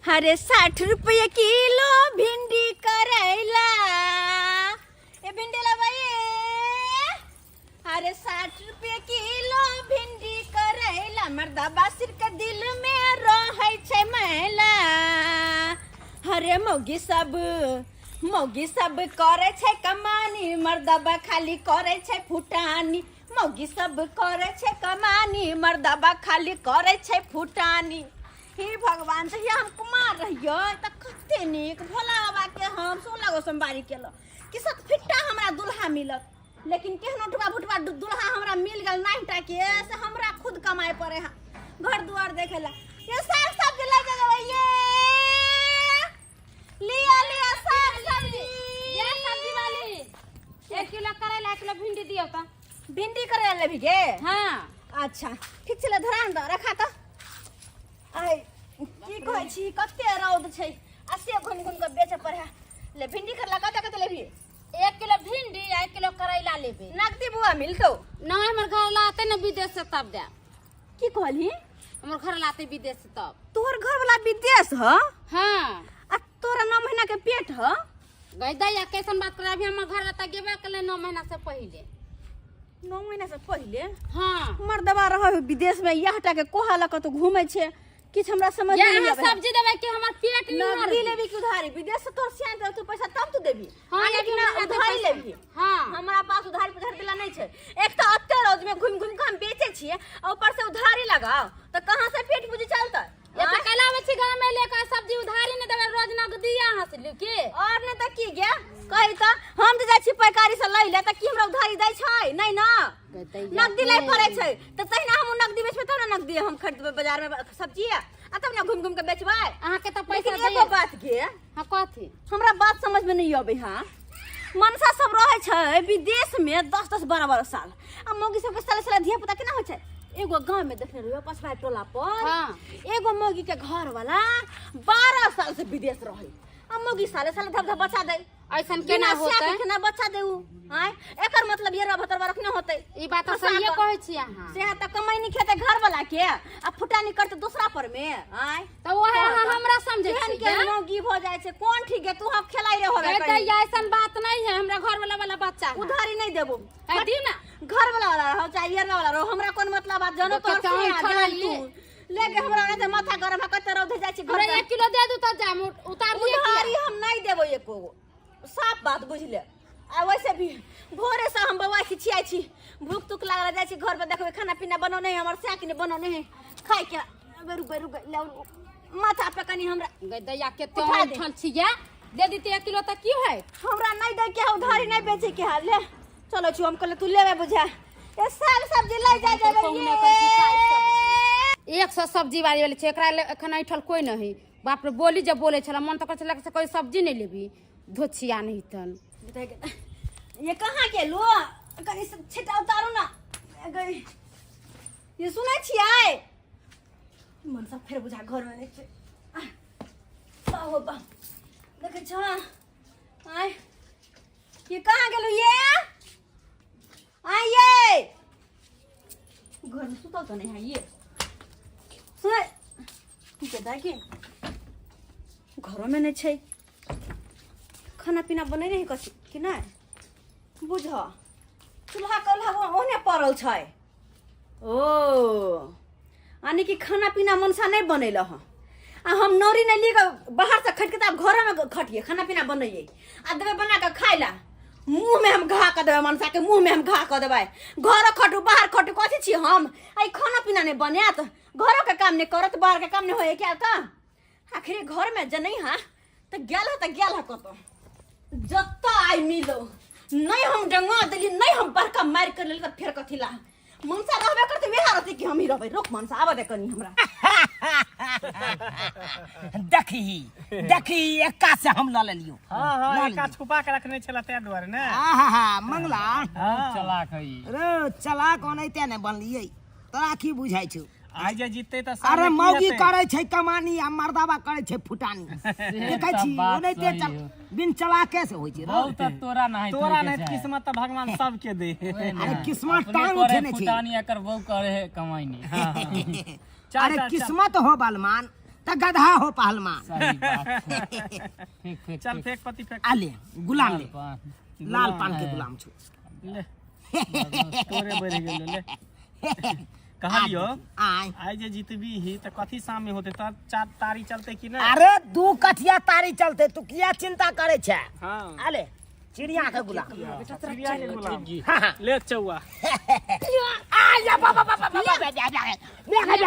अरे 60 रुपये किलो भिंडी करैला। ए भिंडी लेबै? अरे 60 रुपये किलो भिंडी करैला, मर्दा बासिर के दिल में रहै छै मैला। अरे मौगी सब करै छै कमानी, मर्दबा खाली करै छै फुटानी। मौगी सब करै छै कमानी, मर्दबा खाली करै छै फुटानी। हे भगवान, जहिया हम कुमार रहियै तऽ कते नीक भोला बाबा के हम 16 गो सोमवारी केलहुँ कि सत फिट्टा हमरा दुल्हा मिलत। लेकिन केहनो टुबा भुटबा दुल्हा हमरा मिल गेल 9 टा के, से हमरा खुद कमाए पड़े है, घर दुआर देखे ला। ये साग सब्जी ले जेबै, ये लिया लिया साग सब्जी। ये सब्जी वाली, 1 किलो करैला, 1 किलो भिंडी दियो त। भिंडी करे लेबही गे? हाँ। अच्छा, ठीक छै, धरान दऽ रखा तऽ। आइ की कहै छी, कते रौद छै आ से घुमि घुमि कऽ बेचऽ पड़े है। ले भिंडी करला, कते कते लेबही? 1 किलो भिंडी आ 1 किलो करैला लेबे। नगदी बुआ मिलतौ? नहीं, हमर घर लाते न विदेश से तब दे। की कहलही? हमर घर लाते विदेश से तब। तोहर घर वाला विदेश ह? हाँ। आ तोरा 9 महीना के पेट ह? गई दैया, कैसन बात कर? अभी हमर घर लाता गेबे कले 9 महीना से पहिले। 9 महीना से पहिले? हाँ। मर्दबा रह विदेश में, इएह टा के कोहा लऽ कऽ तो घूमै छै, किछु हमरा समझ ये नहीं अहाँ आबै है। सब्जी देबै कि हमर पेट नगदी नहीं? लेबी कि उधारी? विदेश से तोर सियान तू पैसा तब तू देबी? हाँ। आ अभी लेकिन हमरा हाथे उधारी पैसा। लेबी? हाँ। हमरा पास उधारी पुधारी देला नहीं छै। एक तऽ अते रौद में घुमि घुमि के हम बेचे छियै आ ऊपर से उधारी लगाओ तऽ कहाँ से पेट पूजी चलतै? ये तऽ कैला आबै छी गाँव में लेकर सब्जी, उधारी नहीं देबै, रोज नगदी अहाँ से लिखे। और नहीं तऽ की गे, कही तऽ। हम तऽ जाइ छी पैकारी से लै ले तऽ की हमरा उधारी दै छै? नहीं ना, नगदी लै पड़ै छै। तऽ तहिना हम नगदी बेचबै तब ने नगदी हम खरीदबै बाजार में सब्जी आ तब ने घुमि घुमि के बेचबै। अहाँके तऽ पैसा लेकिन एगो बात गे। हाँ, कथी? हमरा बात समझ में नहीं अबै। हाँ, मनसा सब रहै छै विदेश में 10 10 12 12 साल आ मौगी सबके साले साले धिया पुता केना होइ छै? एगो गाँव में देखने रहियो, पछुआ टोला पर। एगो मौगी के घर वाला 12 साल से विदेश रहै आ मौगी साले साले धब धब बच्चा दै। ऐसन केना बिना सिया के होतै? केना बच्चा दे उ आँय? एकर मतलब ये भतरवा रखने होतै। ई बात तऽ फंसा सहिए कऽ। कहै छी अहाँ। से तऽ कमैनी खेतै घर वाला के आ फुटानी करतै दूसरा पर में, आँय? तऽ ओहे अहाँ हमरा समझै केहन छी? केहन मौगी भऽ जाइ छै, कोन ठीक है? तू हम खेलाइ रे होबे गै कहीं। दैया, ऐसन बात नहीं है, हमरा घर वाला वाला बच्चा है। उधारी नहीं देबो। है, दियौ ना। घर वाला वाला रहो चाहे ये वाला रहो, हमरा कोन मतलब आ जानो। देखो, तोहर चावल से आ छोड़ा जान ई। तू लेके हमरा नहीं तऽ माथा गरम है, कते रौद जाइ छी घर हमरा पर। 1 किलो दे दू तऽ जाम उतार लिअ। उधारी हम नहीं देबो एको गो, साफ बात बुझले। आ वैसे भी भोरे से हम बौआ खिचियाइ छी, भूख तुख लागल, जाइ छी घर पर, देखबै खाना पीना बनौने है हमर सैक नहि बनौने है खाइ के। रुक रुक, माथा पे कनी हमरा गै दैया, केते उठा दे। उठल छियै, दे दीते 1 किलो तऽ की है? हमरा नहीं दै के है, उधारी नहीं बेचे के है। ले चलो छी, हम कहले तू लेबे बुझा। ए साग सब्जी ले जा जेबै। कहुना कर बिकाइ सब। 100 सब्जी वाली वाली छै, एकरा ले एखन ऐठल कोई नहीं। बाप रे, बोली जब बोले छला, मन तऽ करै छला से कोई सब्जी नहीं लेबी, धोछिया नहीं तन। ये कहाँ गेलू? कनी से छिटा उतारू ना गई। ये सुनै छियै, मन सब फेर बुझा घर में नहि छै। आह, बाहो बा, देखै छ? आय, ये कहाँ गेलू? ये आय, ये घर में सुतल तो नहीं है। ये सुनै के दाई के घरों में नहीं छै। खाना पीना बनै नहीं कथी कि नहि बुझ? चूल्हा कल्हा ओहने पड़ल छै। ओ यानी कि खाना पीना मनसा नहि बनेल हँ आ हम नौरी नहि लिए कऽ बाहर से खटके तऽ आब घरेमे खटिए, खाना पीना बनैयै आ देबै बना कऽ खाइ ला। मुँहमे हम घा कऽ देबै, मनसाके मुँहमे हम घा कऽ देबै। घर खटू, बाहर खटू, कथी छी हम? आ ई खाना पीना नहि बनायत, घरोके काम नहि करत, बाहरके काम नहि होइए क्या तऽ आखिर घरमे जनै हा तऽ गेल ह, तऽ गेल ह कतऽ? जतऽ आइ मिलो नहि हम डंगा देली, नहि हम बड़का मारि कर लेली तऽ फेर कथी ला मनसा रहबे करते? वएह रहते कि हमही रहबै? रोक मनसा, आबऽ दे कनी हमरा। देखही देखही, एक्का से हम लऽ लेलियो। हाँ। लऽ एका लेलियो। छुपा के रखने छला तें दुआरे ने। आहा मंगला। बहुत चलाक है ई। रे चलाक ओनाहिते ने बनलियै, तोरा की बुझाइ छौ? आइ जे जीतते तऽ अरे सामने की मौगी हेतै? करै छै कमानी आ मर्दाबा करै छै फुटानी। देखै तऽ छी बात ओनाहिते सही चल हो। बिन चलाके से होइ छै रे। बहुत तऽ तोरा नाही तोरा नहीं किस्मत तऽ भगवान सबके दे। अरे किस्मत टांग उठेने छै। फुटानी, एकर बहु करे है कमाइनी। चल, अरे चल, चल। किस्मत हो बलमान त गधा हो पहलवान। सही बात छै। फेक फेक। चल फेक पति फेक। आ ले गुलाम ले। पान। लाल पान के गुलाम छौ। ले तोरे बढ़ि गेलो ले। कहलियो आय आइ जे जीतबी ही तऽ कथी सामने होते तऽ चार तारी चलते कि नहि? अरे दू कठिया तारी चलते, तू किया चिंता करे छे? हाँ। अले चिड़िया के गुलाम। चिड़िया के गुलाम। हाँ, हाँ। ले चौआ। आ या बाबा बाबा बाबा बाबा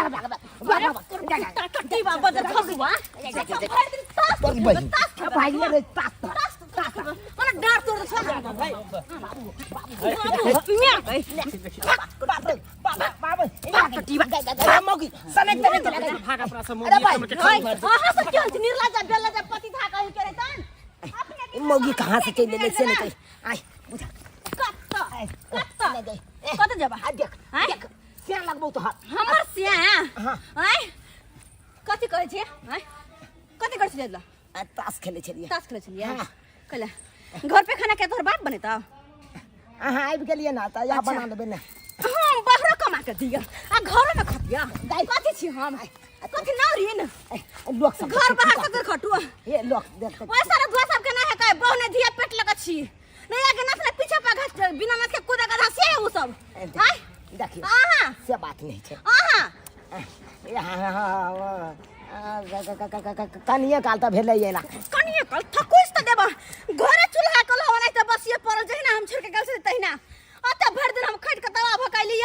बाबा बाबा बाबा कट्टी बा बदर खसुआ भरि दिन तास तास खेबै। भाई रे तास तास तास खेबै। ओना डाँर तोड़ दे छोड़ भाई बाबू मिया भाई। बाप रे बाबा बाबा कट्टी बा मौगी सनेक तने भाग अपना सब अरे मौगी भाई, हमर के भाई अहाँ सब क्यों निर्लज्ज बेलज्ज पति था कहि के तन अपने मौगी कहाँ से चल ले से नहीं आय बुझा। कत कत कत जबा? आ देख। आँय? देख सियान लगबौ तोहर। हमर सिया? हाँ। आँय कथी कहै छियै? आँय कथी करै छलियै? आ तास खेलै छलियै। तास खेलै छलियै? हाँ। कैला घर पे खाना के तोहर बाप बनेता? अहाँ आबि गेलियै ना तऽ इएह बना लेबै ने। हम बाहरो कमा के दिअ आ घरो में खतिया कथी छी हम? कथी ना रहिए न लोक सब घर बाहर तक खटु। हे लोक देखते ओए सारा दुआ सब के ना है काय बहु ने धिया पेट लगा छी नहीं आगे नाच ना पीछे पा घास बिना नाच के कूदा गधा से उ सब। आय देखियो आहा से बात नहीं छै। आहा कनिए काल तऽ भेलै एला। कनिए काल थकुस त देबा घरे चूल्हा कल हो नहीं त बसिए पड़ल जहिना हम छोड़ के गेल से तहिना अत भर दिन हम खट के तवा भकाइली।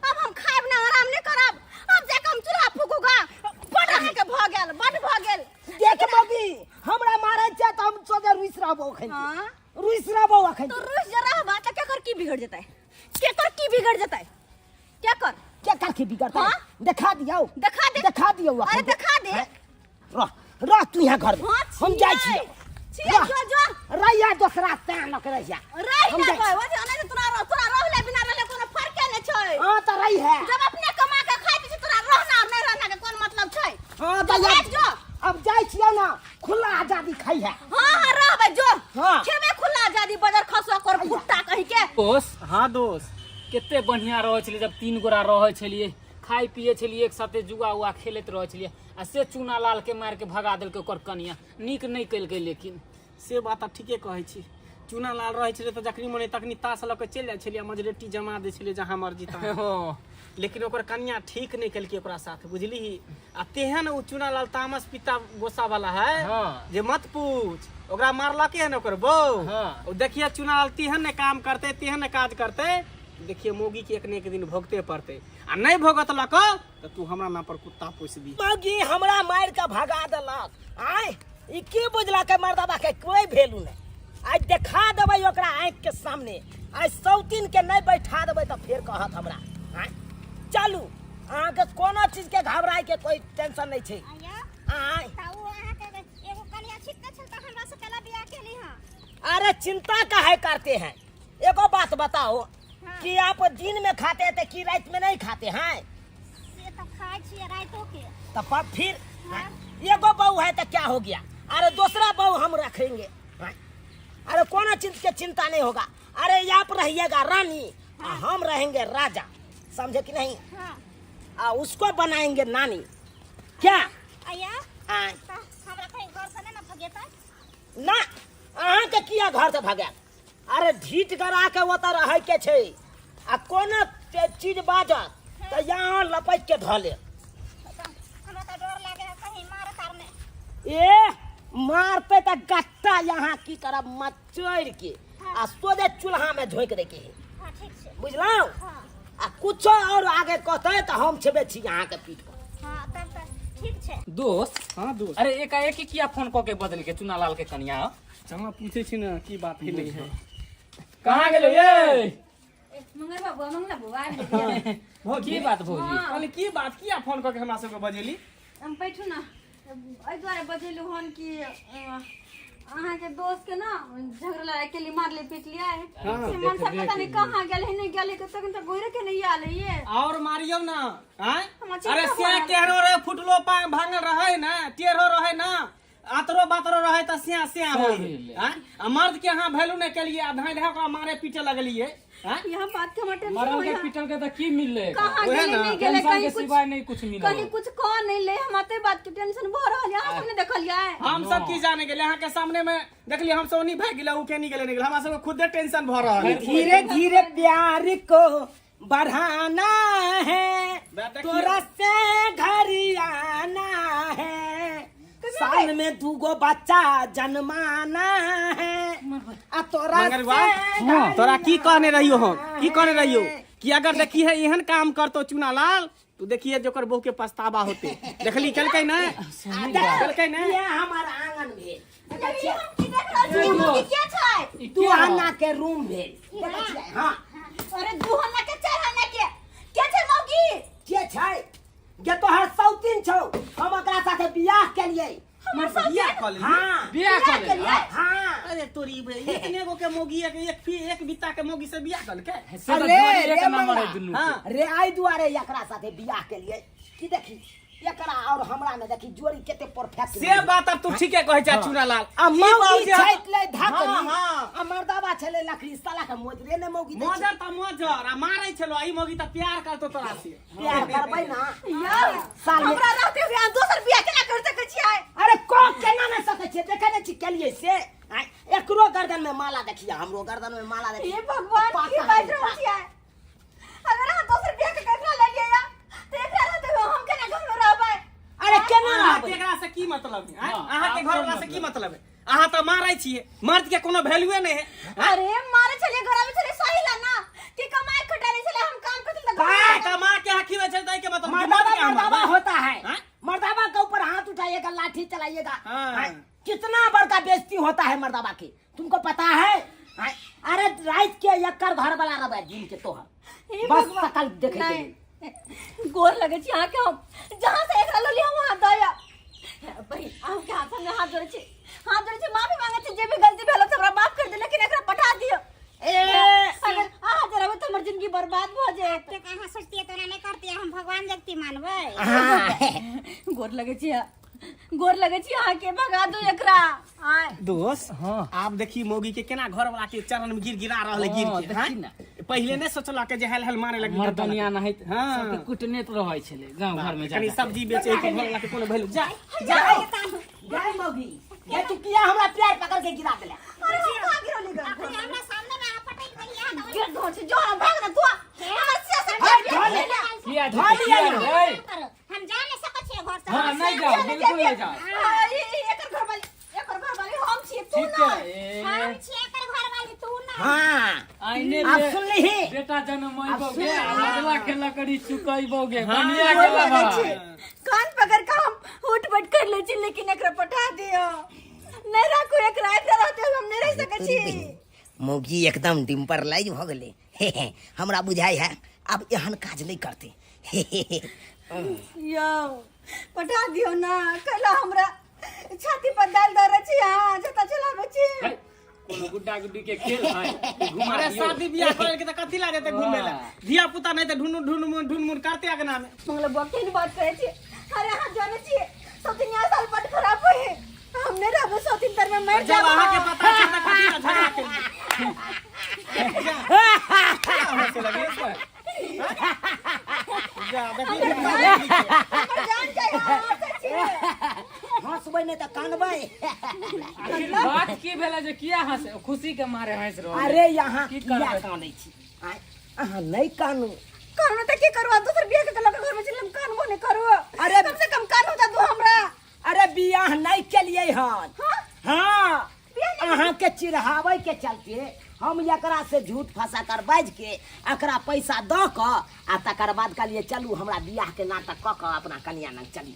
अब हम खाइब ना, आराम नहीं करब, अब जाके हम चूल्हा फूकूगा। बड अहाँके भऽ गेल, बड भऽ गेल। देख मौगी हमरा मारै छै तऽ हम सोझे रुसि रहबौ अखन। हाँ? रुसि रहबौ अखन। तो रुसि जे रहबा तऽ केकर की बिगड़ जेतै? केकर की बिगड़ जेतै? केकर केकर की बिगड़तै? हाँ? देखा दियौ। देखा दे। देखा दियौ अखन। अरे देखा दे। रह रह तू यहाँ घर में। हाँ, हम जाइ छियै। छियौ। छियै, रह। जो जो। रहिया दोसरा तैं लऽ के रहिया। रहि हम ना जाइ भाई, ओते ओना तोरा रह, तोरा रहले बिना रहले कोनो फर्के नहि छै। हाँ तऽ रही है। जब अपने कमा के खाइ छी तोरा रहना और नहीं रहना के कोन मतलब छै? हाँ तो तऽ भागि जो। अब जाइ छियौ ना खुला आजादी खाइ है। हाँ हाँ रहबै जो। हाँ। खेबे खुला आजादी बजर खसुआ कर कुत्ता कहि के। दोस्त। हाँ दोस्त। कते बढ़िया रहै छलियै जब तीन गोरा रहै छलियै, खाइ पियै छलियै एक साथे, जुआ उआ खेलैत रहै छलियै आ से चूना लाल के मारि के भगा देलकै ओकर कनिया। नीक नहि केलकै लेकिन। से बात तऽ ठीके कहै छी। चूना लाल रहै छलै तऽ जखनी मन तखनी तास लऽ के चलि जाइ छलियै, मजरेटी जमा दै छलियै जहाँ मर्जी तहाँ। हँ। लेकिन ओकर कनिया ठीक नहि केलकै ओकरा साथ, बुझलिही? आ तेहन ओ चूना लाल तामस पिता गोस्सा वाला है हाँ। जे मत पूछ। ओकरा मारलके हन ओकर बहू। हाँ। ओ देखिए चूना लाल तेहन ने काम करते, तेहन ने काज करते, देखिए मौगी के एक ने एक दिन भोगते पड़ते। आ नहीं भोगत लक तऽ तू हमरा नाम पर कुत्ता पोसि दी। मौगी हमरा मारि के भगा देलक। आय ई की बुझलक मर्दबा के कोई वैल्यू नहीं। आइ देखा देबै ओकरा आँखि के सामने। आइ सौतीन के नहीं बैठा देबै तऽ फेर कहत हमरा। आँय चलू अहाँके कोनो चीज के घबराय के कोई टेंशन नहीं छै। आँय अरे चिंता काहे करते हैं? एगो बात बताओ कि आप दिन में खाते हैं तो की रात में नहीं खाते हैं? से तो खाइ छियै रातो के। तो पर फिर एगो बहू है तो क्या हो गया? अरे दूसरा बहू हम रखेंगे। अरे कोनो चीज के चिंता नहीं होगा। अरे आप रहिएगा रानी आ हम रहेंगे राजा, समझे कि नहीं? हाँ। आ उसको बनाएंगे नानी। क्या? अया आ, त हमरा कहीं घर से नहीं ना भगेता? ना अहाँ के किया घर से भगायत? अरे ढीठ गरा के ओतऽ रहै के छै आ कोनो चीज बाजत तऽ यहाँ लपटि के धऽ लेब। हमरा तऽ डर लागे है कहीं मारे तार ने। ए मारते तऽ गट्टा यहाँ की करब मचोड़ि के आ सोझे चूल्हा में झोंकि दै के है। हाँ ठीक छै। बुझलहुँ? हाँ। आ कुछो और आगे कहतै तऽ हम छेबे छी अहाँ के पीठ पर। हाँ तब तऽ ठीक छै। दोस्त। हाँ दोस्त। अरे एकाएक किया फोन कऽ के बदल के चूना लाल के कनिया? चल पूछे छी ना की बात है नहीं है। कहाँ गेलो ये? मंगल बाबू मंगला बाबू आबि गेलियै। की बात भौजी? कहली की बात किया फोन कऽ के हमरा सबके बजेली? हम बैठू ना। एहि दुआरे बजेलहुँ हन कि अहाँके दोस्त के ना झगड़ा लड़ाई के लिए मारले पीटलियै। से मन सब पता नहीं कहाँ गेल है नहीं गेल है, तखन तऽ घुरि के नहीं आयल है। और मारियौ ना आँय? हमरा चिंता अरे भऽ से रहल। केहनो रहे फुटलो पान भांगल रहे ना टेढ़ो रहे ना आतरो बातरो रहे त स्या स्या होई भेलै। हैं आ मर्द के अहाँ वैल्यू नहि केलिए आ धाय धाय ओकरा मारे पीटे लगलिए हैं यहाँ बात के हमरा टेंशन मरल होइया। के पीटल के तऽ की मिललै एकरा? कहाँ ओहे गेलै ना। नहीं गेलै टेंशन कहीं के कुछ सिवाय नहीं कुछ मिलल। कहीं कुछ कह नहीं ले हम आते बात के टेंशन भऽ रहल है अहाँ सब ने देखलियै हम सब की जाने गेले अहाँ के सामने में देखलिए हम सब ओनी भागि गेले उ केनी गेले नहीं गेले हमरा सबके खुदे टेंशन भऽ रहल है धीरे धीरे प्यार को बढ़ाना है देखिए। तोरा से घर आना है साल में दूगो बच्चा जन्माना है आ तोरा मंगरुआ, से घर तोरा की कहने रहियो हम की कहने रहियो है। कि अगर देखी है एहन काम करतो चुनालाल तू देखिए जोकर बहू के पछतावा होते देखली केलकै ने केलकै ने ये हमार आंगन भेल ये हम की देख रहल छी हम की के छै ई दू के आना के रूम भेल देखै छियै हाँ अरे दू हन्ना के चार हन्ना के के छै मौगी के छै गे तोहर सौतीन छौ हम ओकरा साथे बियाह केलियै हमर सब बियाह कऽ लेली हाँ बियाह बियाह कऽ केलियै लेलियै? हाँ अरे तोरी बे इतने गो के मौगी एक एक फी एक बित्ता के मौगी से बियाह कऽ लेलकै से तऽ अरे जोड़ी एक रे नंबर मंगला है दुनू के। हाँ। रे आई दुआरे एकरा साथे बियाह केलियै की देखी एकरा और हमरा में देखी जोड़ी कते परफेक्ट से बात अब तू ठीके कहै छै चुनालाल आ ई मौगी बात जे हम- छाटि ले धकरी हाँ, हाँ। आ मर्दाबा छलै लकड़ी साला के मोजरे ने मौगी दै छै। मोजर तऽ मोजर आ मारै छलो आ ई मौगी तऽ प्यार करतो तोरा से प्यार करबै ना यार साल में- हमरा रहते हुए अहाँ दोसर बियाह केना कर सकै छियै अरे को केना नहि सकै छियै देखै नहि छी केलियै से आँय, एकरो गर्दन में माला देखिए हमरो गर्दन में माला देखिए हे भगवान की बाजि रहल छियै अगर अहाँ दोसर बियाह के एकरा लेलियै या तऽ एकरा रहते हुए हम केना घर में रहबै अरे केना अहाँके रहबै एकरा से की मतलब है आँय? हाँ, अहाँके आब घर कोन वाला से की मतलब? मतलब है अहाँ तऽ मारै छियै मर्द के कोनो वैल्यूए नहि है आँय? अरे मारे छलियै घर आबै छलियै सही ला ना कि कमाई खटारे छलै हम काम करतै तऽ घर बाय कमा के अहाँ खिबै छै तऽ के मतलब मर्दावा मर्द के अहाँ मर्दावा मारबै? होता है हाँ? मर्दावा के ऊपर हाथ उठाइएगा लाठी चलाइएगा हाँ। हाँ? कितना बड़का बेइज्जती होता है मर्दावा की तुमको पता है हाँ? अरे रात के एकर घर वाला रहे दिन के तोहर हे बस भगवान। सकल देखे के लिए। नहीं गोर लगे छी अहाँके हम जहाँ से एकरा लऽ लिअ वहाँ दया बहिन अहाँके हाथ में हाथ जोड़ै छी हाथ जोड़ै छी माफी मांगै छी जे भी गलती भेल से हमरा माफ कर दे लेकिन एकरा पठा दिअ ए अगर अहाँ जे रहबै तऽ हमर जिंदगी बर्बाद भऽ जायत एतेक अहाँ सोचतियै तऽ ओना नहि करतियै हम भगवान जगती मानबै हाँ। गोर लगे छी गोर लगे छी अहाँके भगा दू एकरा आय दोस्त हाँ। आब देखी मौगी के केना घर वाला के चरण में गिर गिरा रहल है गिर हाँ, के देखी हाँ? ना। पहिले नहीं सोचलक जे हेल हेल मारे लगी मर्दनिया नहीं हाँ। सबके कुटने तऽ रहै छलै गाँव घर में जा कनी सब्जी बेचे के घर वाला के कोनो वैल्यू जा गाय मौगी ये तू किया हमरा प्यार पकड़ के गिरा देला अरे हम कहाँ गिरौली गए अखनी हमरा सामने में अहाँ पटकि देलियै तऽ गिर धो छी जो हम भाग ना तू हमर सिया से हाय, धो ले। किया धो लिया किया ना। रे? हम जा नहि सकै छियै घर से हाँ नहीं जाओ बिल्कुल नहीं जाओ एकर घर वाली एकर घर वाली हम छियै तू ठीक है नहीं ए, हम छियै एकर घरवाली तू ना हाँ आइने अब बे- सुन लीही बेटा जनम अब गे सुन। लगला के लकड़ी चुकैबोगे बढ़िया गोर के लगै लगा छी कान पकड़ के हम उठ बैठ कर ले छी लेकिन एकरा पठा दियो नहीं राखू एकरा एकरा रहते हुए हम नहीं रह सकै छी मौगी एकदम डिम्पर लाइज भऽ गेलै हे हे हमरा बुझाइ है आब एहन काज नहि करतै हे हे हे यौ पठा दियो ना कैला हमरा छाती पर दाल दऽ छी अहाँ जतऽ चलाबै छी है, कोनो गुड्डा गुड्डी के खेल है घुमा अरे दियौ। शादी बियाह करे के त कथी लागे ते घूमे ला धिया पुता नहीं त ढूंढ ढूंढ ढूंढ मुन करते अगना में मंगला बुआ केहन बात कहै छी अरे अहाँ जानै छियै सब दिन यहाँ साल बड खराब होइ है हम नहि रहबै सौ दिन तर में मरि जब जाब अहाँ के पता छै त कथी ला झगड़ा केलियै जा। क्या हंसे लगे इस पर? जा देखी हमर जान जाइ अहाँ हँसै छियै हंसबै नहि तऽ कानबै आखिर बात की भेलै जे किया हंसे खुशी के मारे हंस रहल अरे यहाँ की किया करबै? कानै छी आँय, अहाँ नहि कानू कानू तऽ की करू आ दोसर बियाह के लऽ कऽ घरमे चलि कानबो नहि करू अरे- कम से कम कानू तऽ दू हमरा अरे बियाह नहि केलियै हन हाँ? हाँ बियाह नहि अहाँके चिढ़ाबै के चलते हम एकरा से झूठ फंसा कर बाजि के एकरा पैसा दऽ कऽ आ तकर बाद कहलियै चलू हमरा बियाह के नाटक कऽ कऽ अपना कनिया लग चली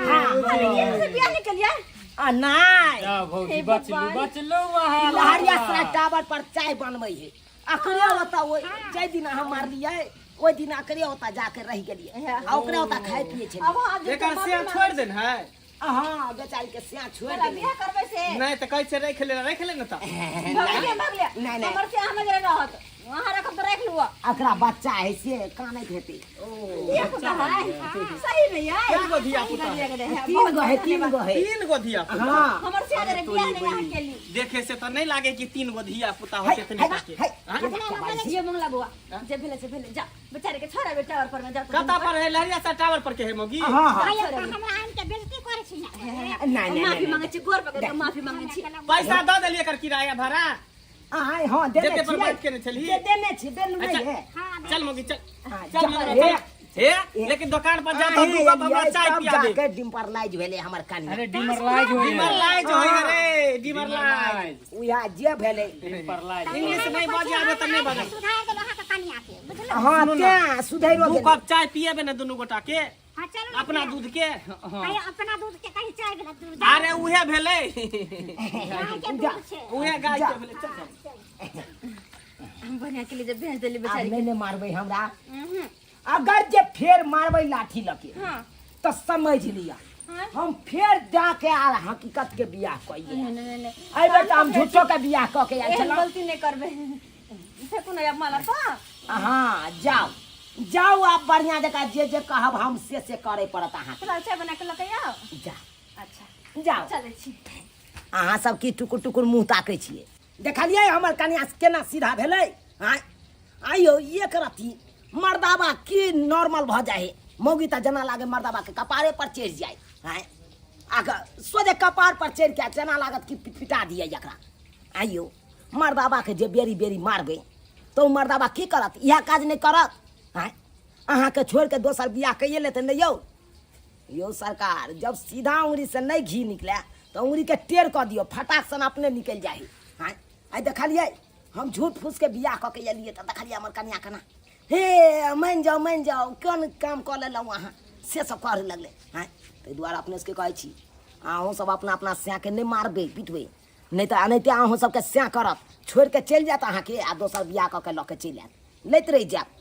अरे से बियाह नहि केलियै आ नहि जा भौजी हे बचलू भगवान। बचलू वहाँ लहरिया सराय टावर पर चाय बनबै है अकरे ओतऽ ओहि जाहि दिन अहाँ मारलियै ओहि दिन अकरे ओतऽ जाके रहि गेलियै आ ओकरे ओतऽ खाइ पियै छलियै अब अहाँ जे एकर से छोड़ देन है हाँ बेचारी के स्या छोड़ तोरा देने बियाह करबै से नहीं त कहै छै राखि ले राखि ले न त भगलिए भगलिए नहीं, नहीं। हमर से अहाँ नजर रहत वहाँ रखब तो रख लुआ। एकरा बच्चा है से कानैत हेतै। ओ धिया पुता है सही में यार। कए गो धिया पुता है? तीन गो है, तीन गो है। तीन गो धिया पुता? हाँ। हमर से अगर बियाह नहीं अहाँ केली। देखे से तो नहीं लागे कि तीन गो धिया पुता है, होते इतने है, के। है। हाँ? ये मंगला बुआ जे भेले से भेले, जा बेचारे के छोरा बेटा और पर में जा। कता पर है? लहरिया सा टावर पर के है मोगी? हाँ हाँ। हमरा आनि के बेइज्जती करै छी ने। नहीं नहीं। माफी मांगे छी, गोर पकड़ के माफी मांगे छी। पैसा दऽ देलियै एकर किराया भाड़ा? आय हाँ, देने जेते पर छियै। बैठ के ने छलही? जे देने छी, देलू नहीं अच्छा। है। चल मोगी चल। हाँ, चल जा, मंगला, हे। चल। हे, लेकिन दुकान पर जा तो दू कप हमरा चाय पिया दे। जाके डिम्परलाइज भेलै हमर कनिया। अरे डिमरलाइज होइए। डिमरलाइज होय रे, डिमरलाइज। उएह जे भेलै। डिमरलाइज। इंग्लिश नहीं बाजे आबे त नहीं बाजे। सुधार देलहुँ अहाँके कनिया के, बुझलहुँ? हाँ, तें सुधैरो दू गेलै। कप चाय पिएबे ने दुनू गोटा के? हाँ, चलू ने। अपना दूध के। कहियो अपना दूध के, कहीं चाय भेलै दूध। अरे उहे भेलै। गाय के दूध छै। उहे गाय के भेलै, चल चल। बढ़िया के लिए जब भेज देली आब बेचारी। नहि ने मारबै हमरा। अगर जे फेर मारबै लाठी लके तऽ समझ लिअ हम फेर जाके आर हकीकत के बियाह कइए। नहीं नहीं नहीं। एहि बेर तऽ हम झूठो के बियाह कऽ के आयल एहन छलहुँ। गलती नहीं करबे, फेकू ना अब माला पा। हाँ, जाउ जाउ, आब बढ़िया जकाँ जे जे कहब हम से से करे पड़त अहाँके। चल, चाय बना के लके आओ। जा। अच्छा। जाउ। चलै छी। अहाँ सब की टुकुर टुकुर मुँह ताकै छियै? देखलियै हमर कनिया केना सीधा भेलै? आँय आइयो, एक रत्ती मर्दाबा की नॉर्मल भऽ जाइ है, मौगी तऽ जेना लागे मर्दाबा के कपारे पर चढ़ि जाइ। आँय, आ सोझे कपार पर चढ़ि के जेना लागत कि पिटा दिए एकरा। आइयो, मर्दाबा के जे बेरी बेरी मारबै तऽ ओ मर्दाबा की करत? इएह काज नहि करत? आँय, अहाँके छोड़ि के दोसर बियाह कैये लेतै ने यौ? यौ सरकार, जब सीधा उंगली से नहीं घी निकले तो उंगली के टेढ़ कऽ दियौ, फटाक सन अपने निकलि जाइ। आँय, आइ देखलियै, हम झूठ फूस के बियाह कऽ के एलियै तऽ देखलियै हमर कनिया केना हे मानि जाउ मानि जाउ, कोन काम कऽ लेलहुँ अहाँ, से सब करऽ लगलै। आँय, ताहि दुआरे अपने सबके कहै छी, अहूँ सब अपना अपना सैके नहि मारबै पिटबै, नहि तऽ एनाहिते अहूँ सबके सैं करत, छोड़ि के चलि जायत अहाँके आ दोसर बियाह कऽ के लऽ के चलि आयत, लैत रहि जायत।